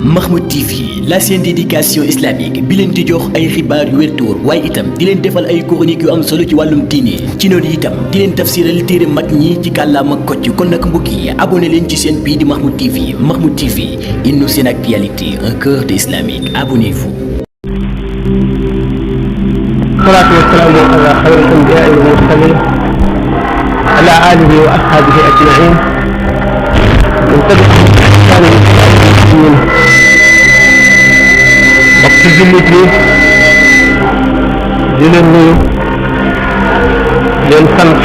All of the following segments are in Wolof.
Mahmoud TV, la chaîne d'éducation islamique bi leen di jox ay xibaar yu wér te wóor waaye itam di leen defal ay chroniques yu am solo ci wàllum diine ci noonu itam di leen tafsiral téere mag ñi ci kàllaama kocc kon nag mbokk yi abonné leen ci chaîne bii di Mahmoud TV. Mahmoud TV, une nouvelle actualité, un cœur d'islamique. Abonnez-vous. والصلاة والسلام على خير الأنبياء والمرسلين على آله وأصحابه أجمعين من تبعهم بإحسان إلى يوم الدين. mbokk jullit yi di leen nuyu leen sant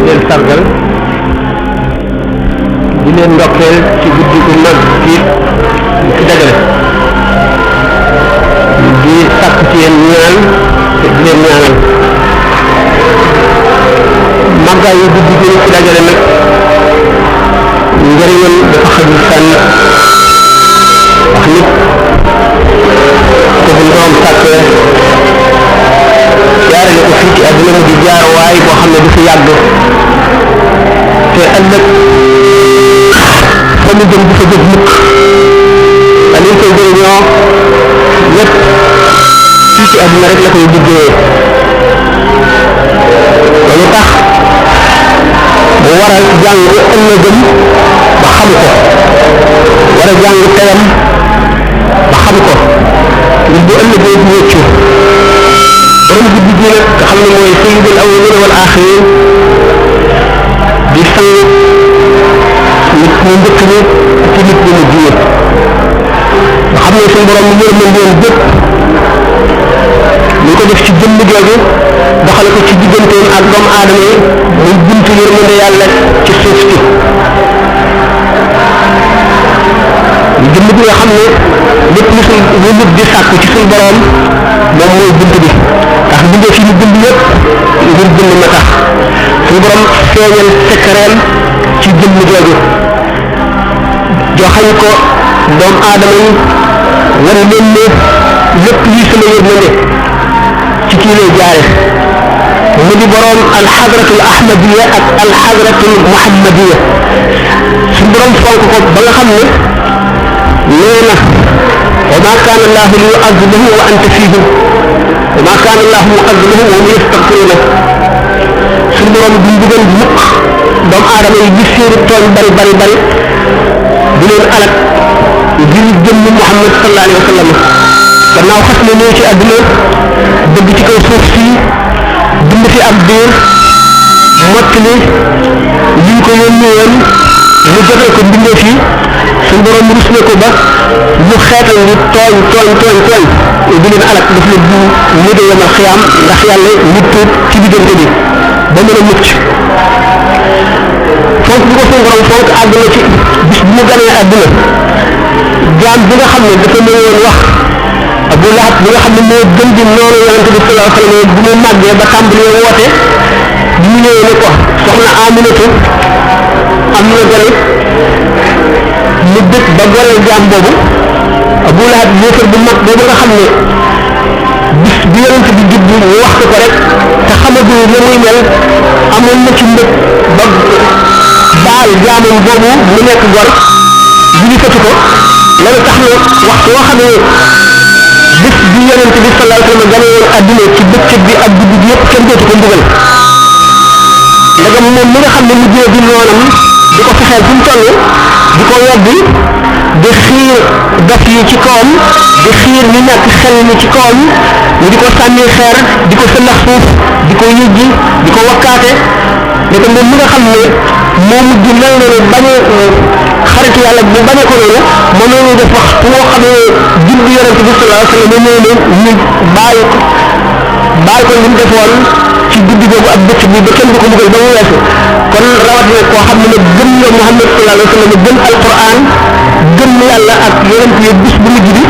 leen sargal di leen ndokkeel ci guddi gu mag gi ci dajale di sàkk ci yéen ñaan te di leen ñaanal màggaay yu guddi gi ci dajale nag njëriñam dafa xajul fenn wax nit ko bu ndoom sàkkee jaarale ko fii ci àdduna mu di jaar waay boo xam ne du fi yàgg te ëllëg fa mu jëm du fa jóg mukk te liñ koy jëriñoo lépp fii ci àdduna rek la koy liggéeyee loolu tax mu war a jàng ëllëgëm ba xam ko war a jàng teyam ba xam ko ngir bu ëllëgee du wëccu borom guddi gi nag nga xam ne mooy sayyidul awwalin wal axirin di sang nit ñu njëkk ñi ci nit ñu mujj ñi nga xam ne suñu borom mu yërmandeem bépp ñu ko def ci jëmm jooju doxale ko ci digganteem ak doomu aadama yi muy buntu yërmande yàlla ci suuf si jëmm bi nga xam ne lépp lu suñ lu nit di sàkku ci suñ borom moom mooy bunt bi ndax bindee fi ñu bind yëpp ngir bind ma tax suñ borom feeñal sekkareem ci jëmm jooju joxañ ko doomu aadama yi wan leen ne lépp luy sama yërmande ci kii lay jaare mu di borom alxadratul ahmadiya ak alxadratul muhammadiya suñ borom fonk ko ba nga xam ne nee na wa ma kaana allahu li yu'azzibahum wa anta fihim wa ma kaana allahu mu'azzibahum wa hum yastaghfiruna suñu borom du mbugal mukk doomu aadama yi gis seeni tooñ bari bari bari du leen alak ngir jëmm Muhammad sallallahu alayhi wa sallam gannaaw xas na ñëw ci àdduna dëgg ci kaw suuf si dund fi ab diir mottali liñ ko yónni woon mu jotal ko mbindee fi suñu borom rus na ko ba lu xeetal ni tooñ du leen alak daf leen du ñu de yemal xiyaam ndax yàlla nit tuut ci diggante bi ba mën a mucc fonk bi ko suñu borom fonk àgg na ci bis bu mu ganee àdduna jaam bi nga xam ne dafa ñëwoon wax Abu Lahab bi nga xam ne moo gën di noonu yonente bi sallallahu alayhi wa sallam bu muy màggee ba tàmbalee woote bi mu ñëwee ne ko soxna Aminatu am na gane mu dëkk ba goreel jaam boobu Abu Lahab yéefar bu mag boobu nga xam ne bis bi yonent bi judd ñu wax ko rek te xamagul la muy mel amoon na ci mbëg ba baal jaamam boobu mu nekk gor jigikatu ko loolu tax na waxtu woo xam ne bis bi yonent bi sallallahu alayhi wa sallam gane woon adduna ci bëccëg bi ak guddi gi yëpp kenn dootu ko mbugal ndegam moom mi nga xam ne mujjee di noonam di ko fexeel fu mu toll di ko weddi di xiir dof yi ci kawam di xiir ñu ñàkk xel ni ci kawam ñu di ko sànni xeer di ko sëllax suuf di ko yëjji di ko wakkaate ndeke moom mi nga xam ne moo mujj mel noonu bañ xaritu yàlla bu bañee ko noonu moom la ñuy def waxtu woo xam ne juddu yonente bi sallallahu alayhi wa sallam ñëw ne ñu baal ko li mu defoon ci guddi boobu ak bëccëg bi ba kenn du ko mbugal ba mu weesu kon rawatina koo xam ne nag gëm na Muhammad sallallahu alayhi wa sallam gëm alquran gëm yàlla ak yonent yi bis bu mujj bi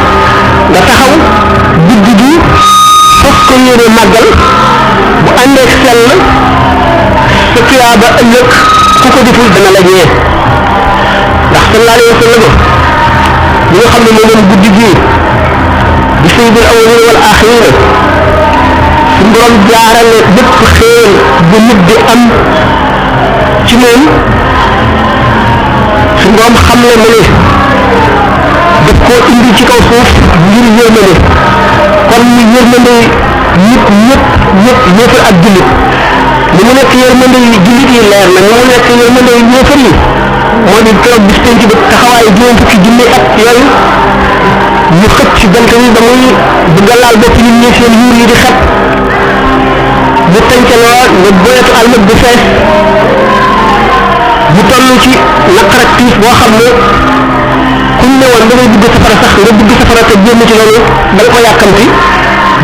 nga taxaw guddi gi foofu ko yéene màggal bu àndeek sell sa tuyaaba ëllëg ku ko deful dana la ñee ndax sallallahu alayhi wa sallam ñi nga xam ne moo doon guddi gi di sayyidul awwalin wal axirin suñu borom jaarale bépp xéewal bu nit di am ci moom suñu borom xam le ne koo indi ci kaw suuf ngir yërmande kon yërmande nit ñëpp yéefar ak jullit ni mu nekk yërmande yi jullit yi leer na ni mu nekk yërmande yi yéefar yi moo di keroog bis penc ba taxawaayu juróom fukki junni at yooyu ñu xëcc bant bi ba muy bëgg a laal bopp nit ñi seen yuur yi di xet mu tëncaloo ne boyetu almat bu fees mu toll ci naqar ak tiis boo xam ne kuñ ne woon da ngay dugg safara sax nga dugg safara te génn ci loolu da nga ko yàkkamti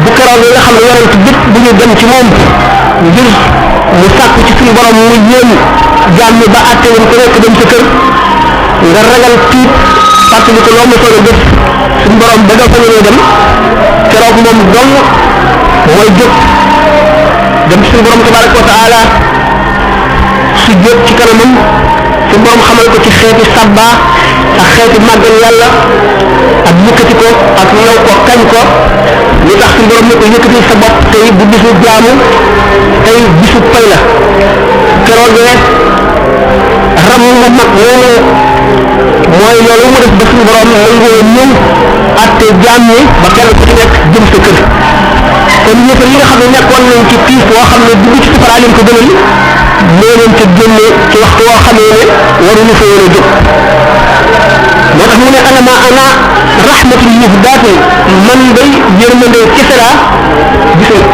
bu keroog yi nga xam ne yonent bépp bu ñu dem ci moom ngir mu sàkku ci suñu borom mu yéen jaam ñi ba àtte leen ku nekk dem sa kër nga ragal tiit fàttali ko loo mosoon a def suñu borom ba nga fa ñëwee dem keroog moom dong mooy jóg dem suñu borom tabaraka wa taala su jóg ci kanamam suñu borom xamal ko ci xeeti sabba ak xeeti màggal yàlla ak yëkkati ko ak ñëw ko kañ ko li tax suñu borom ne ko yëkkati sa bopp tey bu bisu jaamu tey bisu pay la keroogee ram mu mag loolu mooy loolu mu def ba suñu borom nangoo ñëw àtte jaam ñi ba kenn ku ci nekk jëm sa kër kon ñëpp yi nga xam ne nekkoon nañ ci tiis boo xam ne dugg ci safara leen ko gënal moo leen ca génne ci waxtu woo xamee ne waruñu fa woon a jóg moo tax mu ne ana rahmatul muhdaati man day yërmande kese laa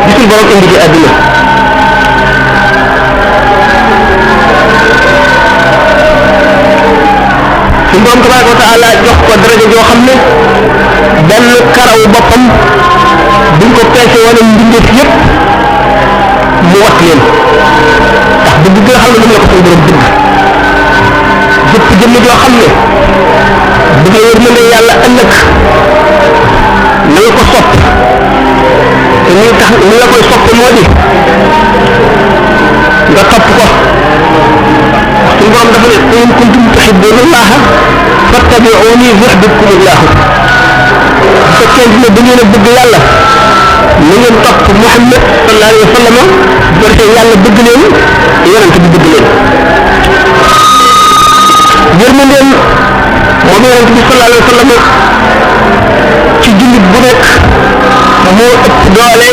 gisul borom indi ci àdduna suñu borom tabaraka wa taala jox ko daraja joo xam ne benn karaw boppam buñ ko peese wala mbindeef yépp mu wat leen ndax dëgg nga xam ne moom la ko suñu borom dëgg jëpp jëmm joo xam ne bu nga yërmande yàlla ëllëg na nga ko sopp te ñuy tax ni la koy sopp moo di nga topp ko suñu borom dafa ne in kuntum tuhibbuna allaha fattabi'uni yuhbibkum allah bu fekkee ne da ngeen a bëgg yàlla na ngeen topp Muhammad sallallahu alayhi wa sallam bu defee yàlla bëgg leen yonent bi bëgg leen yërmandeem moom yonent bi sallallahu alayhi wa sallam ci jullit bu nekk moo ëpp doole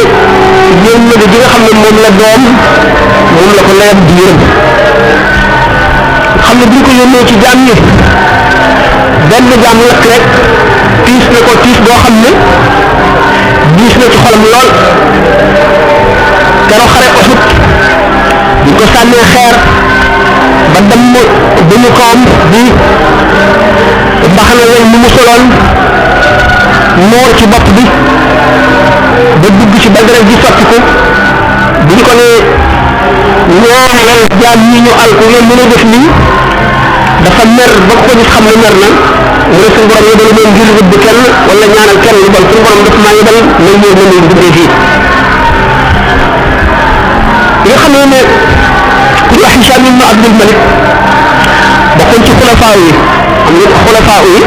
yërmande gi nga xam ne moom la doom moom la ko ndeyam di yërëm xam ne bu ñu ko yónnee ci jaam ñi benn jaam lakk rek tiis na ko tiis boo xam ne diis na ci xolam lool keroog xare Uhud bu ko sànnee xeer ba damm ba ñu kawam bi mbaxana weñ mu soloon noor ci bopp bi ba dugg ci ba deret ji sotti ko bu ñu ko nee ñaanal jaam ñi ñu alku ngeen mën a def nii dafa mer ba ko gis xam ne mer na mu ne suñu borom yebal moom ngir rëbb kenn wala ñaanal kenn lu bon suñu borom daf maa yebal nañ ñëw mën nañ duggee fii nga xam ne ku wax Hicham ibn Abdul Malik bokkoon ci xulafaa yi am nga xulafaa yi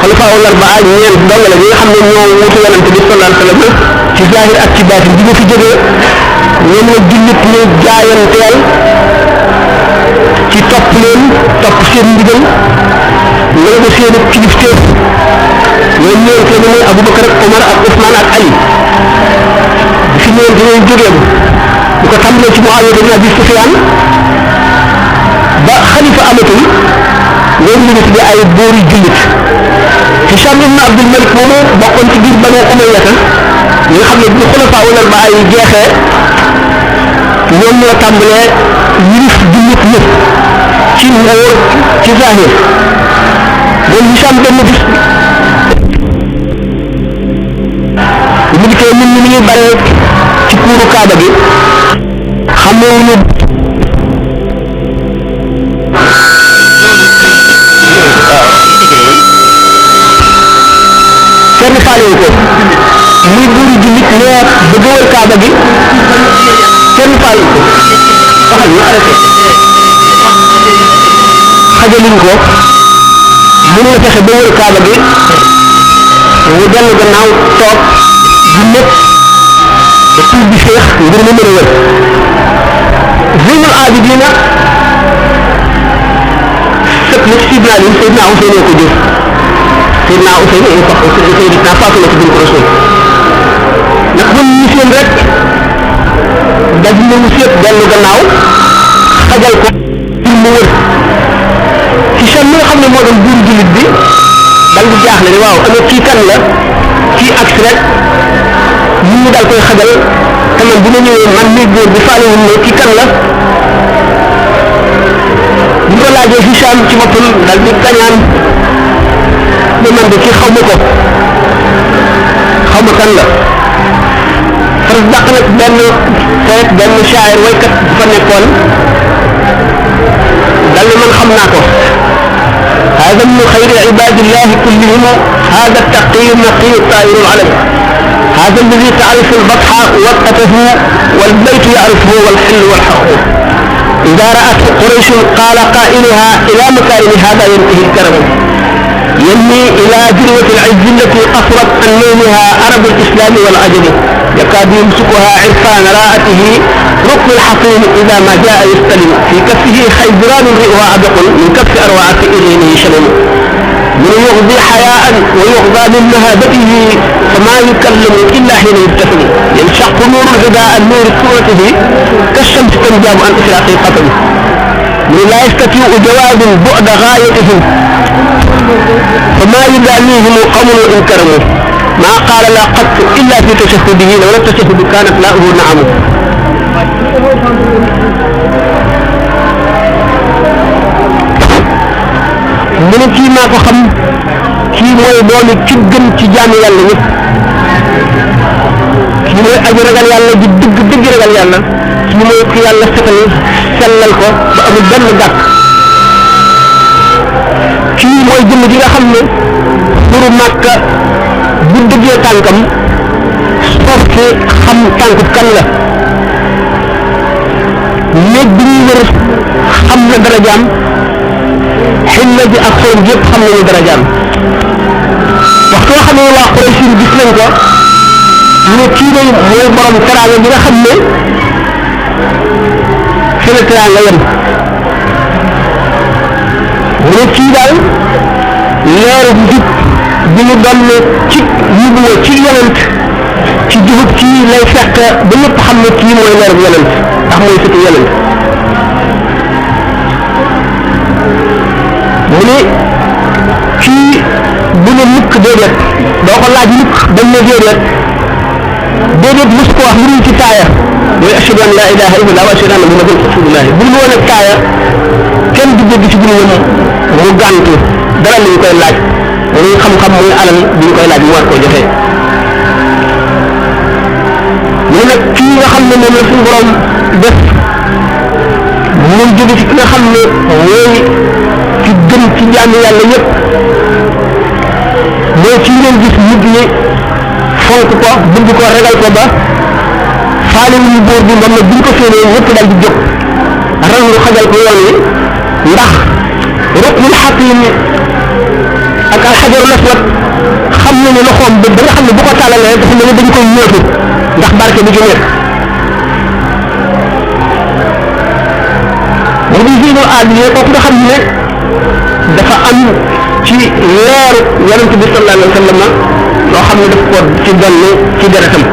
xulafaa l-arbaa ñeent dong la ñi nga xam ne ñoo wutu yonente bi sallallahu alayhi wa sallam ci zahir ak ci baatin bi nga fi jógee ñoom la jullit ñu jaayanteel ci topp leen topp seen ndigal nangu seen kilifteef ñoom ñeent la ñu ne Abubakar ak Omar ak Ousmane ak Ali bi fi ñeent ñooy jógee bu ko tàmbalee ci Muawiya ibn Abi Sufyaan ba xalifa amatul loolu la ñu tuddee ay boori jullit Hicham ibn Abdul Malik moomu bokkoon ci biir Banu Umayyata ñi nga xam ne bu xulafaa wala ba ay jeexee ñoom ñoo tàmbalee yilif jullit ñëpp ci nguur ci zahir moom Hicham benn bis bu dikkee nit ñi ñuy bare ci kuuru Kaaba gi xamuñu kenn faalewu ko muy buuri jullit nee bëgg wër Kaaba gi kenn faalewu ko waxal ñu arrêté xajaluñ ko mënu la fexe ba wër Kaaba gi mu dellu gannaaw toog di lépp ba tuub bi féex ngir mu mën a wër Zeynul Abidina sët la ci Sidna Ali Seydina Useynu ko jëf Seydina Ousseynou sax Seydina Fatima bint Rasul ndax bu ñu seen rek daj na mu seet dellu gannaaw xajal ko pour mu wër Hicham mi nga xam ne moo doon buuru jullit bi dal di jaaxle ne waaw ana kii kan la kii agsi rek ñun ñu daal koy xajal te man bu ma ñëwee man mii góor bi faale wuñ ne kii kan la bu ko laajee Hicham ci boppam daal di kañaan ne man de kii xaw ma ko xaw ma kan la parce que dàq nag benn poète benn shaayir waykat bu fa nekkoon dal ne man xam naa ko هذا من خير عباد الله كلهم هذا التقي النقي الطائر العلم هذا الذي تعرف البطح وقته والبيت يعرفه والحل والحق إذا رأته قريش قال قائلها إلى مكان هذا ينتهي الكرم ينمي إلى ذروة العز التي قصرت عن نومها عرب الإسلام والعجم يكاد يمسكها عرفان راءته ركن الحصين إذا ما جاء يستلم في كفه خيزران رئها عبق من كف أروع إليه شلم من يغضي حياء ويغضى من مهابته فما يكلم إلا حين يبتسم ينشق نور الغداء النور صورته كالشمس تنجاب عن إشراق قطم من لا يستطيع جواب بعد غايتهم فما يدانيهم قوم إن كرموا ما قال لا قط إلا في تشهده لولا التشهد كانت لاؤه نعم من كي ما ko xam kii mooy doomi ci gën ci jaamu yàlla ñëpp kii mooy aji ragal yàlla ji dëgg dëgg ragal yàlla kii mooy ku yàlla setal sellal ko ba amul benn gàkk kii mooy jëmm ji nga xam ne turu Màkka bu dëggee tànkam soof si xam tànku kan la néeg bi ñuy wër xam na darajaam xilla ji ak xorom yëpp xam nañu darajaam waxtu nga xam ne waa Quraysh gis nañ ko ñu ne kii day mooy borom teraanga bi nga xam ne fi la teraanga yem mu ne kii daal leeru njub bi ñu doon ne ci nubuwa ci yonent ci dugub ci lay fekk ba ñëpp xam ne kii mooy leeru yonent ndax mooy sëtu yonent mu ne kii bu ne mukk déedéet doo ko laaj mukk dañ ne déedéet déedéet mos ko wax lu ci taaya mooy ashhadu an laa ilaaha illallah wa ashhadu anna muhammadan rasulullah bu ñu woon ak taaya kenn du dégg ci biir mu gàntu dara lañ koy laaj muy xam-xam muy alal bi ñu koy laaj mu war koo joxe mu nag kii nga xam ne moom la suñu borom def mu jóge ci ki nga xam ne mooy ci gën ci jaamu yàlla yëpp mooy ci ngeen gis nit ñi fonk ko bëgg ko ragal ko ba faale wu ñu góor bi moom nag buñ ko séenee ñëpp daal di jóg rangu xajal ko yoon wi ndax ruknul xaqiim ak alxajarul aswad xam nañu loxoom ba nga xam ne bu ko tàllalee dafa mel ni dañ koy ñëwtu ndax barke bi ci nekk mu ngi ziinu aadiyee kooku nga xam ne dafa am ci leeru yonent bi sallallahu alayhi wa sallam loo xam ne daf ko ci donn ci deretam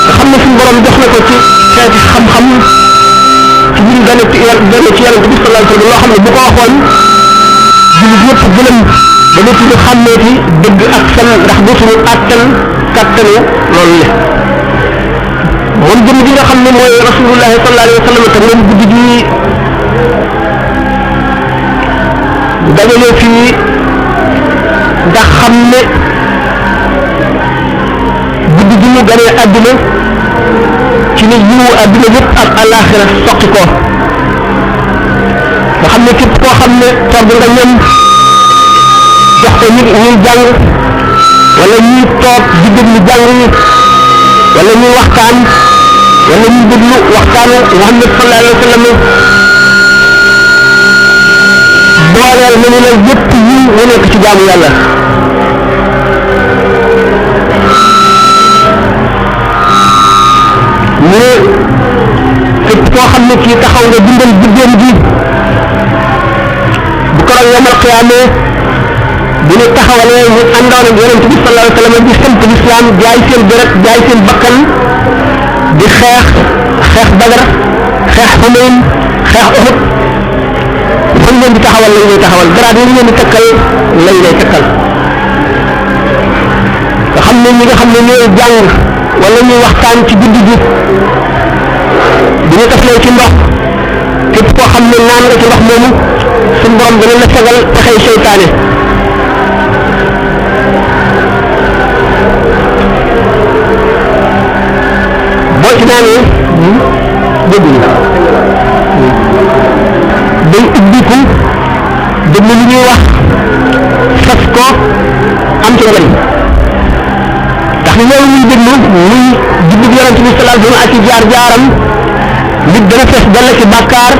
nga xam ne suñu borom jox na ko ci xeeti xam-xam ci biir gane ci yonent bi sallallahu alayhi wa sallam loo xam ne bu ko waxoon jullit yëpp gëlëm ba nit ñu xàmmeeti dëgg ak fen ndax dootuñu àttan kattanu loolu le moom jëm gi nga xam ne mooy rasulullahi sallallahu alayhi wa sallam te moom guddi gi dajale fii ndax xam ne guddi gi mu ganee àdduna ci ne yiwu àdduna yëpp ak àllaaxira soqi ko nga xam ne képp koo xam ne togg nga ñam jox ko nit ñuy jàng wala ñuy toog di déglu jàng yi wala ñuy waxtaan wala ñuy déglu waxtaanu Muhammad sallallahu alayhi wa sallam booleel nañu la yëpp yi ñu nekk ci jaamu yàlla ñu ne képp koo xam ne kii taxaw nga dundal guddeem gi bu ko yomal qiyaamee bu ñu taxawalee ñu àndoon ak yonent bi sallallahu alayhi wa sallam di sant l'islam jaay seen deret jaay seen bakkan di xeex Badar xeex Hunayn xeex Uhud fan leen di taxawal lañ lay taxawal garaat yi leen di takkal lañ lay takkal nga xam ne ñi nga xam ne ñooy jàng wala ñuy waxtaan ci guddi gi bu ñu taflee ci ndox képp koo xam ne naan nga ci ndox moomu suñu borom dana la fegal pexey seytaane boo ci naanee dégguñu day ubbiku déglu li ñuy wax fas ko am ci njëriñ ndax loolu muy déglu muy jubbug yonent bi sallallahu alayhi wa sallam ak ci jaar-jaaram nit dana fees dalla ci bàkkaar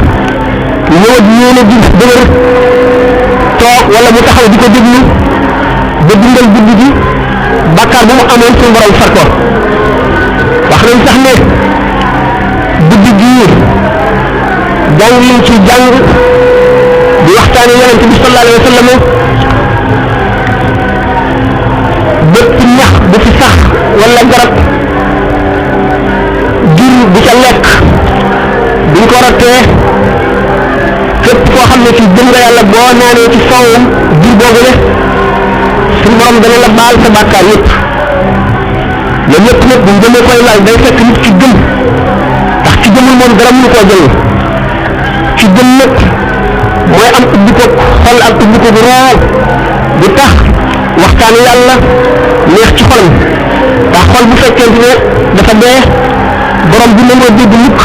ñëwat ñëwna di dëgër toog wala mu taxaw di ko déglu ba dundal guddi gi bàkkaar bu mu amoon suñu borom far ko wax nañ sax ne guddi gii jàng liñ ci jàng di waxtaane yonent bi sallallahu alayhi wa sallam bépp ñax bu fi sax wala garab jur bu ca lekk buñ ko rottee képp koo xam ne ci gëm nga yàlla boo naanee ci soowum jur boobu le suñu borom dana la baal sa bàkkaar yëpp loolu yëpp nag buñ gëmee koy laal day fekk nit ci gëm ndax ci gëmul moom dara mënu koo jël ci gëm nag mooy am ubbi ko xol ak ubbi ko bu roo bu tax waxtaanu yàlla neex ci xolam ndax xol bu fekkente ne dafa dee borom bi mënoo dégg mukk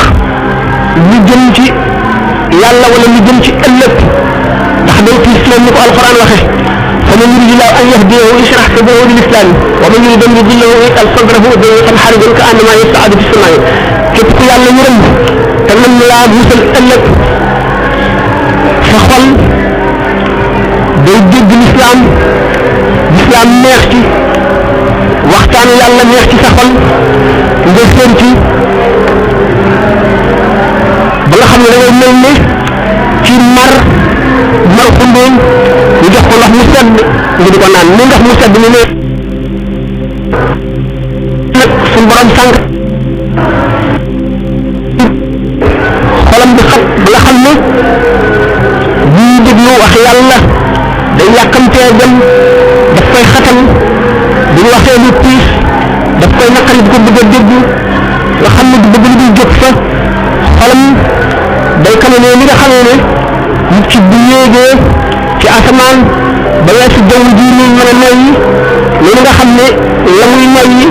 lu jëm ci yàlla wala lu jëm ci ëllëg ndax day tiis leen ni ko alquran waxe fa man yuridu llahu an yahdiyahu yashrah sadrahu lil islam wa man yuridu an yudillahu yaj'al sadrahu dayyqan harijan ka'annama yas'adu fis samaa'i képp ku yàlla yërëm te mën laa musal ëllëg sa xol day dégg l'islam neex ci waxtaanu yàlla neex ci sa xol nga seen ci ba nga xam ne da ngay mel ne ci mar xundóom ñu jox ko ndox mu sedd nga di ko naan ni ndox mu sedd ni ne nag suñu borom sànq xolam bi xat ba nga xam ne bii déglu wax yàlla day yàkkamtee dem daf koy xatal bu ñu waxee lu tiis daf koy naqari di ko bëgg a dégg nga xam ne du bëgg lu dul jóg fa xolam day kame ne li nga xamee ne nit ci bu yéegee ci asamaan ba weesu jaww ji muy mën a noyyi loolu nga xam ne la muy noyyi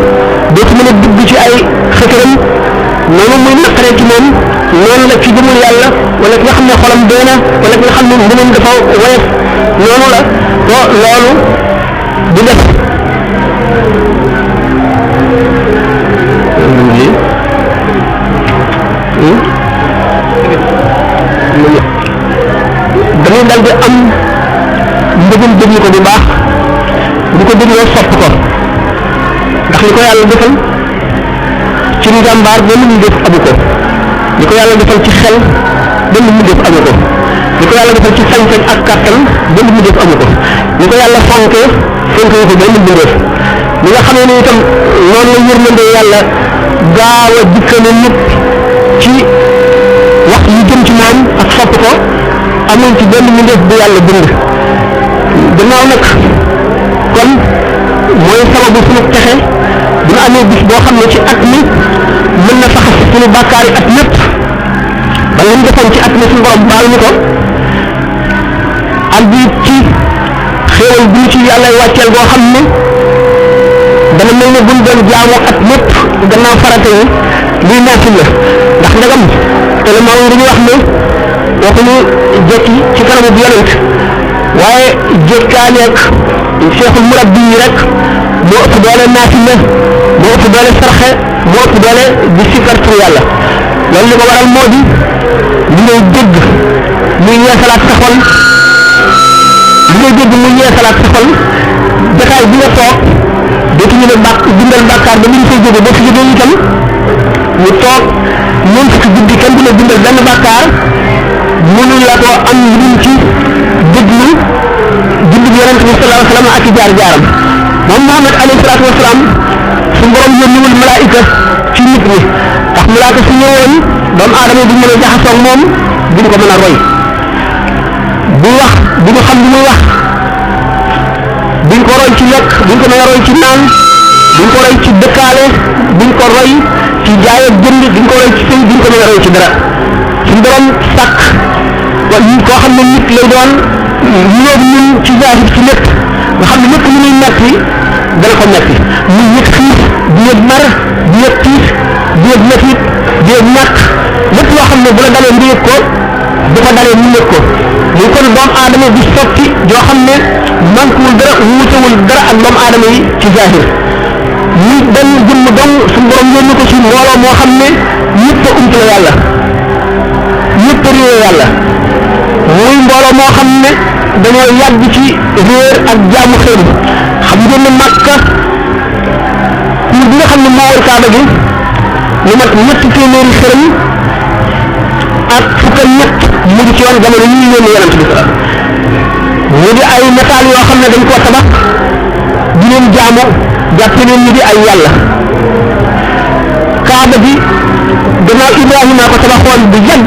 dootu mën a dugg ci ay xëtëram noonu muy naqaree ci moom noonu la ci gëmul yàlla wala ki nga xam ne xolam dee na wala ki nga xam ne ngëmam dafa woyof noonu la to loolu di def dañuy dal di am mbëggum déglu ko bu baax bu ko dégloo sopp ko ndax li ko yàlla defal ci njàmbaar benn mu def amu ko li ko yàlla defal ci xel benn mu def amu ko li ko yàlla defal ci sañ-sañ ak kàttan benn mu def amu ko li ko yàlla fonkee ko benn mu def li nga xamee ne itam noonu la yërmande yàlla gaaw a dikkale nit ci wax yu jëm ci moom ak sopp ko amul ci benn mu def bu yàlla bind gannaaw nag kon mooy sababu suñu texe bu ñu amee bis boo xam ne ci at mi mën na faxas suñu bàkkaar yi at lépp ba lañ defoon ci at mi suñu borom baal ñu ko albi ci xéewal bu ñu ci yàlla wàcceel boo xam ne dana mel ne buñ doon jaamu at lépp gannaaw farata yi lii naafil la ndax ndagam te la maa ngi wax ne waxuñu jekki ci kanamu bu yonent waaye jékkaaneeg seexul murabbi yi rek moo ëpp doole naafila moo ëpp doole sarxe moo ëpp doole di sikkar tur yàlla loolu li ko waral moo di li ngay dégg muy yeesalaat sa xol li ngay dégg muy yeesalaat sa xol jataay bi nga toog dootuñu ne bindal bàkkaar ba li ñu fay jóge boo fi jógee itam ñu toog ñoom fukki guddi kenn du la bindal benn bàkkaar mënu la ko am luñ ci déglu julli bi yonent bi sallallahu sallallahu alayhi wa sallam ak i jaar-jaaram moom Muhammad alayhi salaatu wa salaam suñu borom yónniwul malaayika ci nit ñi ndax malaayika su ñëwoon doomu aadama duñ mën a jaxasoo ak moom duñ ko mën a roy bu wax duñu xam li muy wax duñ ko roy ci lekk duñ ko mën a roy ci naan duñ ko roy ci dëkkaale duñ ko roy ci jaay ak jënd duñ ko roy ci sëy duñ ko mën a roy ci dara suñu borom sàkk wala koo xam ne nit lay doon ñoom ñun ci zahir ci lépp nga xam ne lépp lu muy metti dana ko metti muy yëg xiif di yëg mar di yëg tiis di yëg metit di yëg ñàkk lépp loo xam ne bu la dalee nga yëg ko bu ko dalee mu yëg ko muy kon doomu aadama bi sotti joo xam ne manquewul dara wuutewul dara ak doomu aadama yi ci zahir muy benn jëmm dong suñu borom yónni ko ci mbooloo moo xam ne ñëpp a umpale yàlla ñëpp a réer yàlla muy mbooloo moo xam ne dañoo yàgg ci réer ak jaamu xéem xam ngeen ne Makka pour bi nga xam ne moo wër Kaaba gi lu mat ñetti téeméeri xërëm ak fukk ak ñett mu ngi ci woon jamono yi ñu yónni yonent bi mu di ay nataal yoo xam ne dañ koo tabax di leen jaamu jàppe leen ñu di ay yàlla Kaaba gi gannaaw Ibrahima ko tabaxoon bu yàgg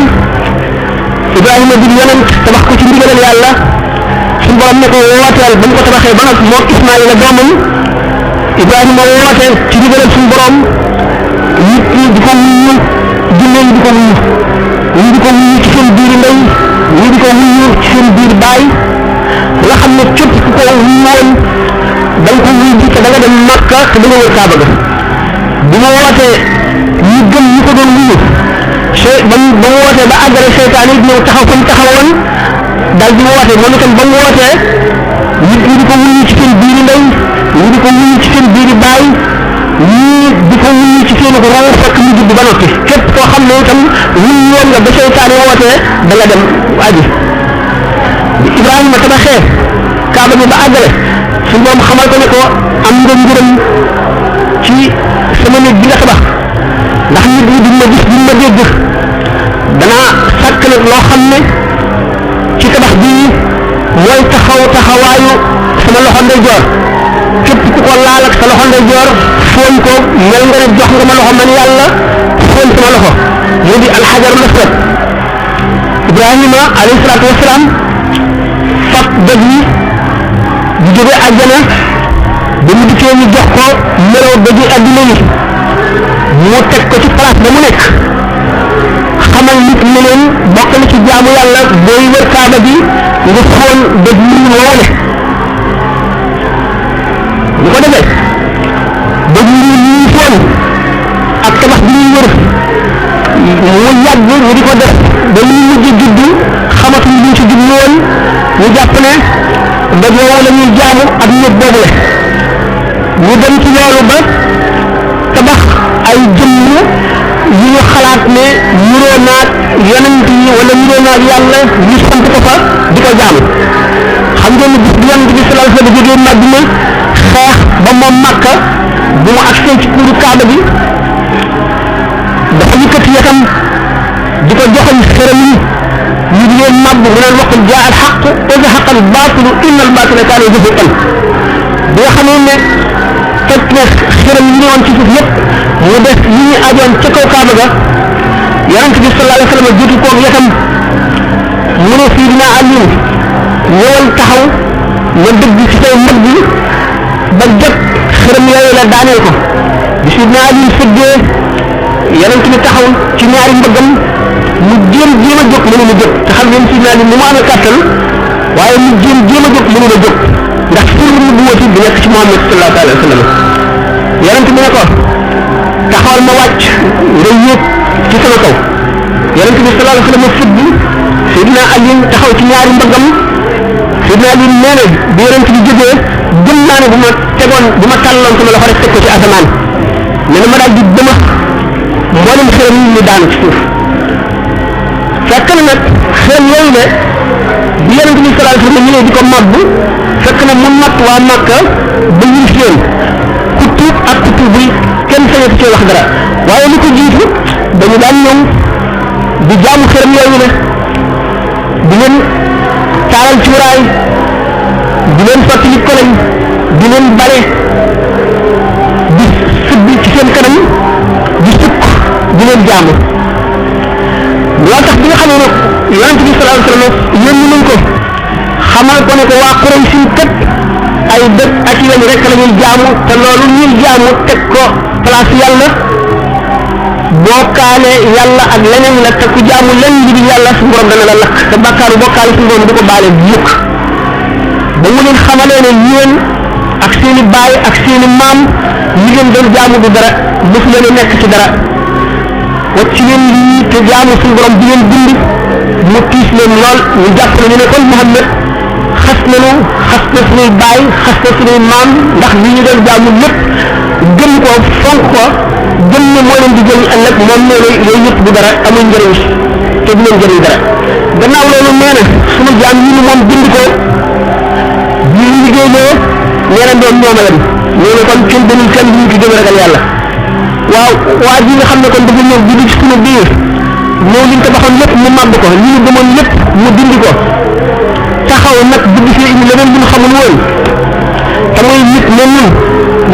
Ibrahima di yonent tabax ko ci ndigalal yàlla suñu borom ne ko wooteel ba ñu ko tabaxee ba nag moom Ismaïla doomam Ibrahima woote ci ndigalal suñu borom nit ñi di ko wuyu jinne yi di ko wuyu ñii di ko wuyu ci seen biir ndey ñii di ko wuyu ci seen biir baay nga xam ne képp ku ko wuyu woon da nga ko wuyu ji te da nga dem Makka te da nga wër Kaaba ga bi ma wootee ñu gëm ñu ko doon wuyu ba mu wootee ba àggale seytaan yi ñëw taxaw fa mu taxawoon daal di woote moom itam ba mu wootee nit ñi di ko wuyu ci seen biiri ndey ñii di ko wuyu ci seen biiri baay ñii di ko wuyu ci seen roo fekk mu judd ba noppi képp koo xam ne itam wuyu woon nga ba seytaan yi wootee da nga dem aji bi Ibrahima tabaxee Kaaba bi ba àggale su moom xamal ko ne ko am nga ngërëm ci sama néeg bi nga tabax ndax nit ñi duñ ma gis duñ ma dégg danaa sàkk nag loo xam ne ci tabax bii mooy taxawaayu sama loxo ndeyjoor képp ku ko laal ak sa loxo ndeyjoor fooñ ko mel nga ne jox nga ma loxo man yàlla fooñ sama loxo mu di alxajarul aswad Ibrahima alayhi salaatu wasalaam fab doj yi di jóge àjjana ba mu dikkee ñu jox ko meloo doji adduna yi mu teg ko ci place ba mu nekk xamal nit ñi leen bokk na ci jaamu yàlla booy wër Kaaba bi nga xool doj yi woone ñu ko defee doj yi ñuy foon ak tabax bi ñuy wër mu yàgg ñu di ko def ba ñu mujj juddu xamatuñ luñ ci jublu woon ñu jàpp ne doj woowu la ñuy jaamu ak ñëpp boobu la ñu dem ci loolu ba tabax ay jëmm yu ñu xalaat ne nuroo naag yonent yi wala nuroo naag yàlla ñu sant ko fa di ko jaamu xam ngeen ne bis bi yonent bi sallallahu alayhi wa sallam jógee Madina xeex ba moom Makka bu mu agsee ci kuuru Kaaba bi dafa yëkkati yatam di ko joxoñ xërëm yi ñu di leen màbb mu naan waqul jaa al xaq wa zahaqa al baatilu inna al baatila kaana zahuuqan bi nga xamee ne fekk na xërëm yi ñëwoon ci suuf yëpp mu def yi ñu ajoon ca kaw Kaaba ga yonent bi sallallahu alayhi wa sallam jiitu koog yatam mu ne Sidina Ali ñëwal taxaw nga dëgg ci say mbëg bi ba jot xërëm yooyu la daaneel ko bi Sidina Ali sëggee yonent bi taxaw ci ñaari mbëggam mu jéem a jóg mënu ma jóg te xam ngeen Sidina Ali ni mu amee kàttan waaye mu jéem a jóg mënu ma jóg ndax sirru nubuwwati bi nekk ci Muhammad sallallahu alayhi wa sallam yonent bi ne ko taxawal ma wàcc nga yéeg ci sama kaw yonent bi sallallahu alayhi wa sallam fëgg Sidina Ali taxaw ci ñaari mbëggam Sidina Ali nee na bi yonent bi jógee gëm naa ne bu ma tàlloon sama loxo rek teg ko ci asamaan nee na ma daal di dëma mboolem xërëm yi ñu daanu ci suuf fekk na nag xërëm yooyu ne bi yonent bi sallallahu alayhi wa sallam ñëwee di ko màbb fekk na mu natt waa Makka ba ñu seen ku tuub ak ku tuubul kenn sañatu ci wax dara waaye li ko jiitu dañu daan ñëw di jaamu xërëm yooyu ne di leen taalal cuuraay di leen sotti nit ko lañ leen bale di sëgg ci seen kanam di sukk di leen jaamu loo tax bi nga xam ne nag yonent bi sallallahu alayhi wasallam yónni nañ ko xamal ko ne ko waa Quraysh kat ay dëkk ak weñ rek la ñuy jaamu te loolu ñuy jaamu teg ko place yàlla bokkaale yàlla ak leneen la te ku jaamu lenn li di yàlla su borom dana la lakk te bàkkaaru bokkaale su borom du ko baale mukk ba mu leen xamalee ne yéen ak seeni baay ak seeni maam li ngeen doon jaamu du dara mosu leen a nekk ci dara wacc leen lii te jaamu suñu borom di leen bind mu tiis leen lool ñu jàpp ne ñu ne kon Muhammad xas nañu xas na suñuy baay xas na suñuy maam ndax li ñu doon jaamu lépp gëm ko fonk ko gëm ne moo leen di jëriñ ëllëg moom nee na yooyu yëpp du dara amul njëriñ te du leen jëriñ dara gannaaw loolu nee na suñu jaam yi moom bind ko ñu liggéeyloo nee na doon ñoom a yem nee na kon kenn dañuy kenn duñu ci gën a ragal yàlla waaw waa ji nga xam ne kon dafa ñëw di ci suñu biir moo liñ tabaxoon lépp mu màbb ko li ñu gëmoon lépp mu dindi ko taxaw nag bëgg fii indi leneen lu ñu xamul woon te muy nit ne ñun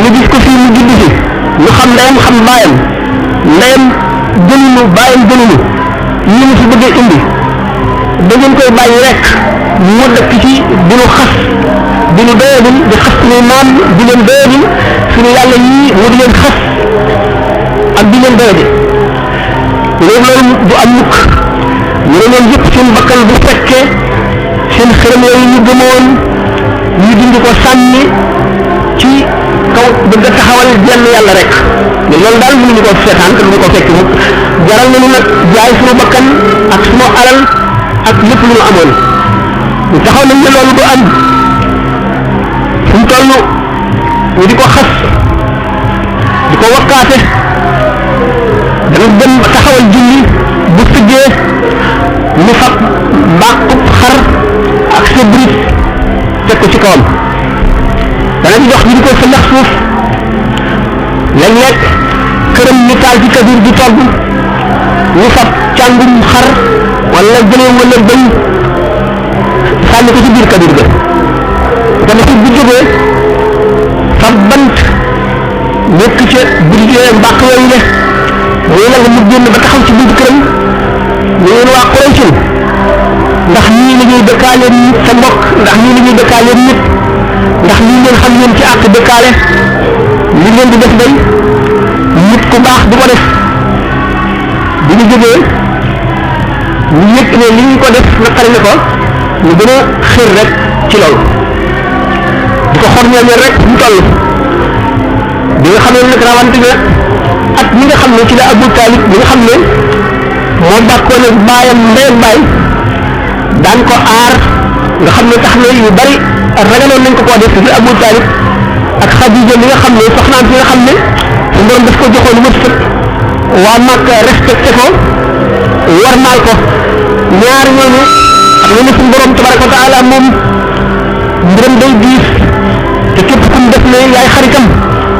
ñu gis ko fii mu judd fi ñu xam ndeyam xam baayam ndeyam gënuñu baayam gënuñu ñu mu fi bëggee indi da ngeen koy bàyyi rek mu dëkk ci di nu xas di nu doyadil di xas suñuy maam di leen doyadil suñu yàlla yii mu di leen xas ak di leen doyadi loolu du am mukk ñu ne ñoom yëpp seen bakkan bu fekkee seen xërëm yooyu ñu gëmoon ñu dindi ko sànni ci kaw bëgg a taxawal jenn yàlla rek mais loolu daal mënuñu ko seetaan te duñu ko fekk mukk jaral nañu nag jaay suñu bakkan ak suñu alal ak lépp lu ñu amoon ñu taxaw nañ ne loolu du am fu mu toll ñu di ko xas di ko wakkaate dana dem taxawal julli bu sëggee ñu fab mbàqub xar ak sa brit teg ko ci kawam dana di dox ñu di ko fëllax suuf léeg-léeg këram ñu taal ci kabir di togg ñu fab càngum xar wala jëlee wala bëñ sànni ko ci biir kabir ga dana fi bu jógee fab bant nekk ca budjee mbàq yooyu ne muy la nga mu génn ba taxaw ci biir këram ñu leen waa Quraysh ndax ñii la ñuy dëkkaale nit sa mbokk ndax ñii la ñuy dëkkaale nit ndax lii ngeen xam ngeen ci àq dëkkaale li ngeen di def day nit ku baax du ko def bu ñu jógee ñu yëg ne li ñu ko def naqari na ko ñu gën a xër rek ci loolu di ko xor ñooñal rek mu toll bi nga xam ne nag rawante na at mi nga xam ne ci la Abu Talib bi nga xam ne moo bàkkoon ak baayam ndeyam baay daan ko aar nga xam ne tax na yu bari ragaloon nañ ko koo def ci Abu Talib ak Xadija mi nga xam ne soxnaam si nga xam ne su borom daf ko joxoon wët fët waa Makka respecté ko warmaal ko ñaar ñooñu xam nga ne suñu borom tabaraka wa taala moom mbiram day diis te képp ku def ne yaay xaritam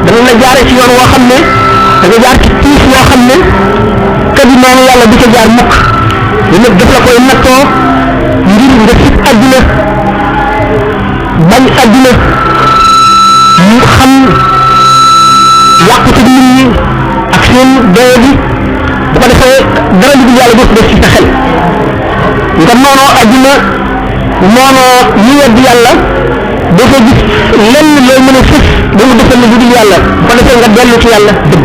dana la jaare ci yoon woo xam ne da nga jaar ci tiis yoo xam ne kadi noonu yàlla du ca jaar mukk li nag daf la koy nattoo ngir nga sit àdduna bañ àdduna ñu xam yàqute nit ñi ak seen doye bi bu ko defee dara dugg yàlla dootu def ci sa xel nga noonoo àdduna noonoo ñu wedd yàlla doo ko gis lenn looy mën a fës ba mu defal la lu dul yàlla bu ko defee nga dellu ci yàlla dëgg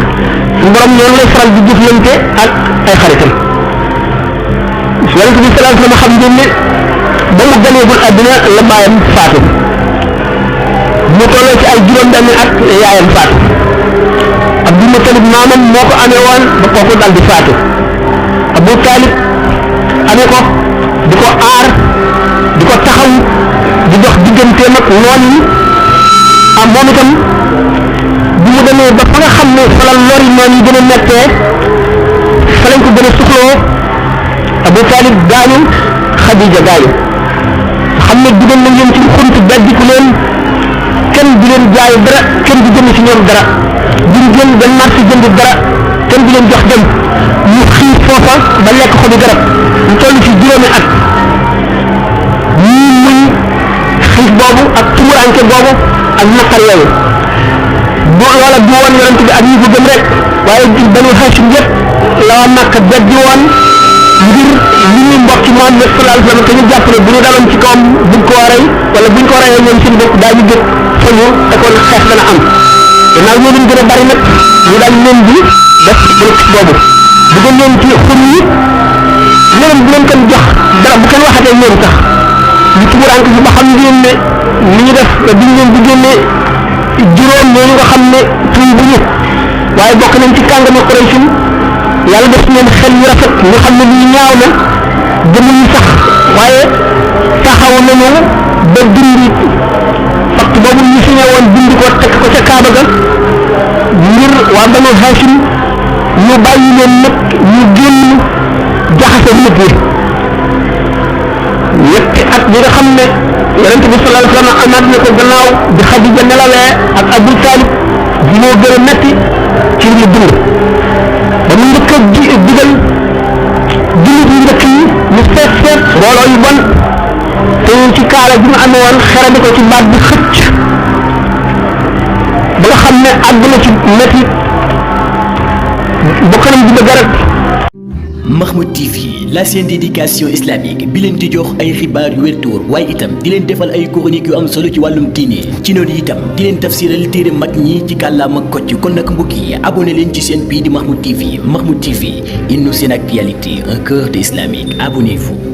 suñu borom noonu lay faral di jëflante ak ay xaritam yonent bi sallallahu alayhi wa sallam xam ngeen ne ba mu ganeegul àdduna la baayam faatu mu tolloo ci ay juróom-benni at yaayam faatu Abdul Mutalib maamam moo ko amee woon ba kooku dal di faatu Abu Talib amee ko di ko aar di ko taxaw di dox digganteem ak noon yi am moom itam bu mu demee ba fa nga xam ne fa la lori noon yi gën a mettee fa lañ ko gën a suxloo Abu Talib gaañu Xadija gaañu xam ne dugal nañ leen ci xunt beddiku leen kenn du leen jaay dara kenn du jënd ci ñoom dara duñ jënd dem marché jënd dara kenn du leen jox dem ñu xiif foofa ba lekk xobi garab ñu toll ci juróomi at ñii muñ xiif boobu ak tumuranke boobu ak naqar yooyu bu loola du woon yonent bi ak ñi ko gëm rek waaye Banu Hashim yëpp la waa Makka beddi woon ngir li ñu mbokki Muhammad sallallahu alayhi wa sallam te ñu jàpp ne bu ñu daloon ci kawam buñ ko rey wala buñ ko reyee ñoom seen bopp daañu jóg fañu te kon xeex dana am gannaaw ñoo leen gën a bari nag ñu daal leen di def politique boobu bëggoon leen ci xur yi leen bu leen kenn jox dara bu kenn waxatee ñoom sax ñu tumuranke bi ba xam ngeen ne li ñu def biñ leen di génne juróom ñooñu nga xam ne tuñ bu ñu waaye bokk nañ ci kàngami Quraysh yàlla def leen xel yu rafet ñu xam ne lii ñaaw na gëmuñu sax waaye taxaw nañu ba dindi pacte boobu ñu signé woon bind ko teg ko ca Kaaba ga ngir waa Banu Hashim ñu bàyyi leen nag ñu génn jaxase nit ñi ñetti at bi nga xam ne yonent bi sallallahu alayhi wa sallam amaat na ko gannaaw bi Xadija nelawee ak Abu Talib bi moo gën a metti ci li dund ba mu njëkk a digal jullit yu njëkk yi ñu seet mbooloo yu bon te ci kaala bi mu amee woon xerandi ko ci baat bi xëcc ba nga xam ne àgg na ci metti bokk nañ di bëgg rek. Mahmoud TV, la chaîne d'éducation islamique bi leen di jox ay xibaar yu wér te wóor waaye itam di leen defal ay chroniques yu am solo ci wàllum diine ci noonu itam di leen tafsiral téere mag ñi ci kàllaama kocc kon nag mbokk yi abonné leen ci chaîne bii di Mahmoud TV. Mahmoud TV, une chaîne actualité, un cœur de islamique. Abonnez-vous.